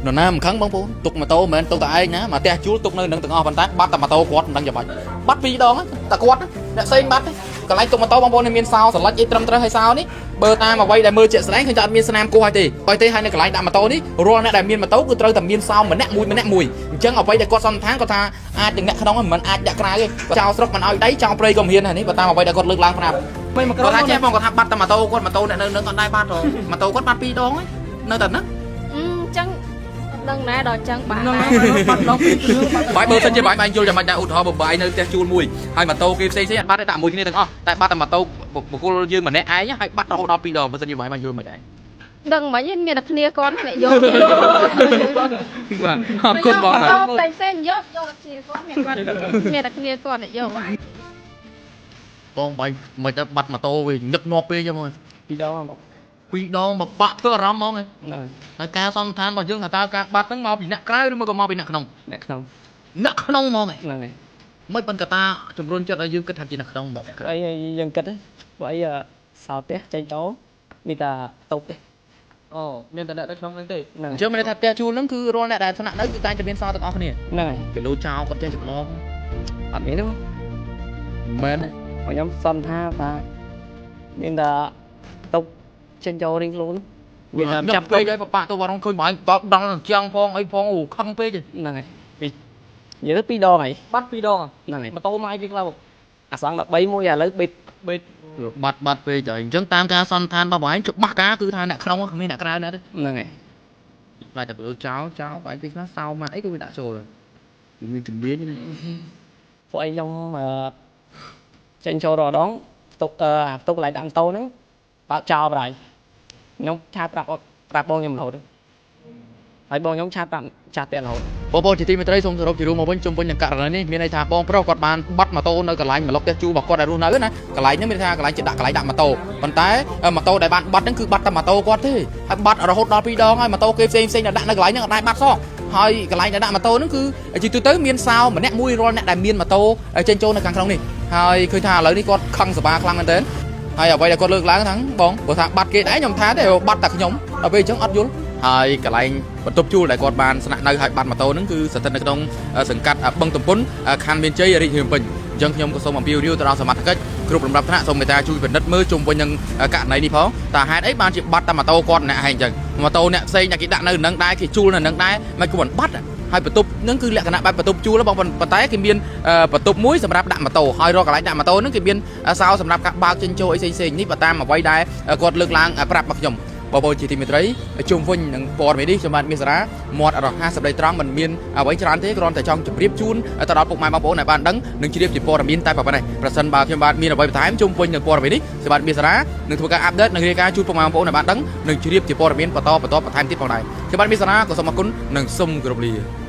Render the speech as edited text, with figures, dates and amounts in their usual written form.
នរណាមិនខឹងបងប្អូនទុកម៉ូតូមិនមែនទុកតែឯងណាមកផ្ទះជួលទុកនៅនឹងទាំងអស់ប៉ុន្តែបាត់តែម៉ូតូគាត់មិនដឹងយ៉ាងម៉េចបាត់ពីរដងតែគាត់អ្នកផ្សេងបាត់ទេកន្លែងទុកម៉ូតូបងប្អូននេះមានសោសន្លិចអីត្រឹមត្រូវហើយសោនេះបើតាមអ្វីដែលមើលជាក់ស្ដែងឃើញថាអត់មានស្នាមគោះហើយទេហើយទេហើយនៅកន្លែងដាក់ម៉ូតូនេះរាល់អ្នកដែលមានម៉ូតូគឺត្រូវតែមានសោម្នាក់មួយម្នាក់មួយអញ្ចឹងអ្វីដែលគាត់សន្និដ្ឋានគាត់ថាអាចនឹងអ្នកក្នុងមិនអាចដាក់ក្រៅទេចោលស្រុកមិនឲ្យដីចោលព្រៃក៏មិនហ៊ានដែរនេះបើតាមអ្វីដែលគាត់លើកឡើងប្រាប់ មិនមកក្រ គាត់ថាចេះបងគាត់ថាបាត់តែម៉ូតូគាត់ម៉ូតូអ្នកនៅនឹងអត់ដែរបាត់ហ៎ម៉ូតូគាត់បាត់ពីរដងហើយនៅតែហ្នឹង អឺចឹងដឹងដែរដល់ចឹងបាក់ ហ្នឹង ដែរ បាត់ដងពីរគ្រឿងបាត់ បាយបើសិនជាបាយបាយយល់យ៉ាងម៉េចដែរឧទាហរណ៍បើបាយនៅផ្ទះជួលមួយហើយម៉ូតូគេផ្សេងផ្សេងអត់បាត់ទេដាក់មួយគ្នាទាំងអស់តែបាត់តែម៉ូតូបុគ្គលយើងម្នាក់ឯងហើយបាត់រហូតដល់2ដងបើសិនជាបាយបាយយល់មិនដែរ ដឹងមិនមានតែគ្នាគាត់អ្នកយក បាទអរគុណបង តែផ្សេងយកយកតែគ្នាគាត់មានគាត់មានតែគ្នាគាត់អ្នកយក បងបាយមិនទៅបាត់ម៉ូតូវាញឹកញាប់ពេកហ្មង ពីរដងបង ពីរដងមកបាក់ធ្វើអារម្មណ៍ហ្មង ហ្នឹង ហើយការសន្និដ្ឋានរបស់យើងថាតើការបាត់ហ្នឹងមកពីអ្នកក្រៅឬមកក៏មកពីអ្នកក្នុង អ្នកក្នុង អ្នកក្នុងហ្មង ហ្នឹងហើយ មិនប៉ុនកតាជំរុញចិត្តឲ្យយើងគិតថាជាអ្នកក្នុងបង អីយើងគិតព្រោះអីសោផ្ទះចេញតោមានតែតុបទេ អូមានតែអ្នកនៅក្នុងហ្នឹងទេ ហ្នឹង អញ្ចឹងមានន័យថាផ្ទះជួលហ្នឹងគឺរាល់អ្នកដែលស្នាក់នៅគឺតែងតែមានសោទាំងអស់គ្នា ហ្នឹងហើយ គីឡូចោលគាត់ចេះច្រឡំ អត់មានទេបង មែន ខ្ញុំសន្និថាថាមានតែតុបចេញចូលរៀងខ្លួនមានតែ ចាប់ ចាប់ ពេកហើយបបាក់ទៅវរងឃើញបាយតដល់ជាងផងអីផងអូខឹងពេក ហ្នឹងហើយពីនិយាយទៅពីរដងហើយ បាត់ពីរដង ហ្នឹងហើយ ម៉ូតូម៉ាយគេខ្លះបង អាសង13មួយឥឡូវបិទ បេត បាត់បាត់ពេកហើយអញ្ចឹងតាមការសន្និដ្ឋានរបស់បងឯងច្បាស់ការគឺថាអ្នកក្នុងគ្មានអ្នកក្រៅណាទេ ហ្នឹងហើយ តែតែបើចោលចោលបាយពេលខ្លះសោមកអីក៏វាដាក់ចូលមានជំនាញនេះ ពួកអីខ្ញុំចេញចូលរាល់ដងទុកអាទុកកន្លែងដាក់ម៉ូតូហ្នឹងបើកចោលបណ្ដោយខ្ញុំឆាតប្រាប់ប្រាប់បងខ្ញុំរហូតហើយបងខ្ញុំឆាតប្រាប់ចាស់ផ្ទះរហូត បងប្អូនជាទីមេត្រីសូមសរុបជារួមមកវិញជុំវិញនឹងករណីនេះមានន័យថាបងប្រុសគាត់បានបាត់ម៉ូតូនៅកន្លែងម្លប់ផ្ទះជួលរបស់គាត់ដែលរស់នៅណាកន្លែងហ្នឹងមានន័យថាកន្លែងជាដាក់កន្លែងដាក់ម៉ូតូប៉ុន្តែម៉ូតូដែលបានបាត់ហ្នឹងគឺបាត់តែម៉ូតូគាត់ទេហើយបាត់រហូតដល់2ដងហើយម៉ូតូគេផ្សេងផ្សេងដែលដាក់នៅកន្លែងហ្នឹងអត់ដែរបាត់សោះហើយកន្លែងដែលដាក់ម៉ូតូហ្នឹងគឺជាទូទៅមានសោម្នាក់មួយរាល់អ្នកដែលមានម៉ូតូចេញចូលនៅខាងក្នុងនេះហើយឃើញថាឥឡូវនេះគាត់ខឹងសបាខ្លាំងមែនទែនហើយអ្វីដែលគាត់លើកឡើងហ្នឹងបងព្រោះថាបាត់គេដែរខ្ញុំថាទេបាត់តែខ្ញុំដល់ពេលអញ្ចឹងអត់យល់ហើយកន្លែងបន្ទប់ជួលដែលគាត់បានស្នាក់នៅហើយបាត់ម៉ូតូហ្នឹងគឺស្ថិតនៅក្នុងសង្កាត់បឹងទំពុនខណ្ឌមានជ័យរាជធានីភ្នំពេញអញ្ចឹងខ្ញុំក៏សូមអំពាវនាវទៅដល់សមត្ថកិច្ចគ្រប់លំដាប់ថ្នាក់សូមមេត្តាជួយពិនិត្យមើលជុំវិញនឹងករណីនេះផងតើហេតុអីបានជាបាត់តែម៉ូតូគាត់ម្នាក់ឯងអញ្ចឹងម៉ូតូអ្នកផ្សេងដែលគេដាក់នៅនឹងដែរគេជួលនៅនឹងដែរមិនក៏មិនបាត់ហើយបន្ទប់ហ្នឹងគឺលក្ខណៈបែបបន្ទប់ជួលបងប៉ុន្តែគេមានបន្ទប់មួយសម្រាប់ដាក់ម៉ូតូហើយរកកន្លែងដាក់ម៉ូតូហ្នឹងគេមានសោសម្រាប់ការបើកចេញចូលអីផ្សេងៗនេះបើតាមអ្វីដែលគាត់លើកឡើងប្រាប់មកខ្ញុំបងប្អូនជាទីមេត្រីជុំវិញនឹងព័ត៌មាននេះខ្ញុំបាទមាសរាមាត់រហ័សសម្ដីត្រង់មិនមានអ្វីច្រើនទេគ្រាន់តែចង់ជម្រាបជូនទៅដល់ពុកម៉ែបងប្អូនឲ្យបានដឹងនិងជ្រាបជាព័ត៌មានតែប៉ុណ្ណេះប្រសិនបើខ្ញុំបាទមានអ្វីបន្ថែមជុំវិញនឹងព័ត៌មាននេះខ្ញុំបាទមាសរានឹងធ្វើការ update និងរាយការណ៍ជូនពុកម៉ែបងប្អូនឲ្យបានដឹងនិងជ្រាបជាព័ត៌មានបន្តបន្តបន្ថែមទៀតផងដែរខ្ញុំបាទមាសរាក៏សូមអរគុណនិងសូមគោរពលា។